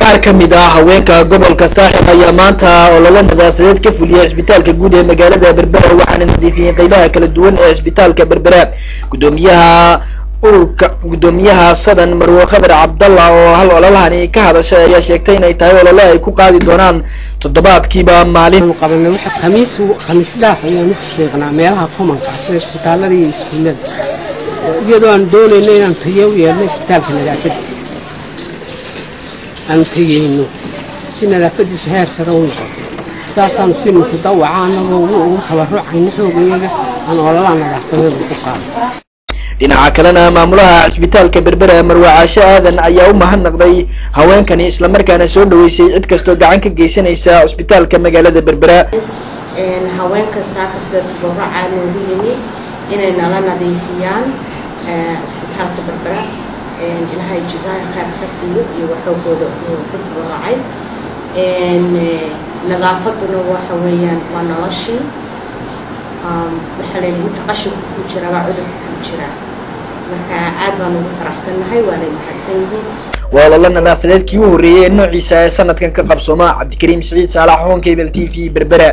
Qaar ka mid ah haweenka gobolka Saaxil ayaa maanta olole nadaafadeed ka fuliyay cisbitaalka guud ee magaalada Berbera, waxaana nadiifiyeen qeybaha kala duwan ee cisbitaalka Berbera. Gudoomiyaha ururka, gudoomiyaha Sadan, Marwe Khadar Cabdallah, oo hal ololahani ka hadashay ayaa sheegtay inay tahay olole ay ku qaadi doonaan toddobaadkiiba maalin. Qabanay waxa khamiis khamiis dhaaf ayaan u fiiqnaa meelaha kumanka sida isbitaalada iyo iskuullada, iyadoo aan doonayno inaan tayo u yeelno isbitaalka, nadaafadiisa aan tayeyno si nadaafadiisu heer sare u noqoto. Saasaanu si mutadawaca anagoo ugu tabarucayno xoogayaga aan ololaha nadaafadeed ku qaado. Dhinaca kalena, maamulaha cisbitaalka Berbera, Marwe Caashe Aadan, ayaa u mahadnaqday haweenkani, islamarkaana soo dhaweysay cid kastoo gacan ka geysanaysa cisbitaalka magaalada Berbera. Haweenka saaka sida tabarucaa noogu yimi inay nala nadiifiyaan cisbitaalka Berbera, Ilaahay jazaaha khayr ka siiyo iyo waxoogooda uu ku tabarucay. Nadaafaduna waxa weeyaan waa noloshii. Waxaa la yidhi inta qashinka ku jira baa cudurka ku jira. Marka aad baan ugu faraxsannahay, waanay mahadsan yihiin. Waa ololo nadaafadeedkii u horreeyey ee noociisa ee sanadkan ka qabsooma. Cabdikariim Siciid Saalax, Horn Cable TV, Berbera.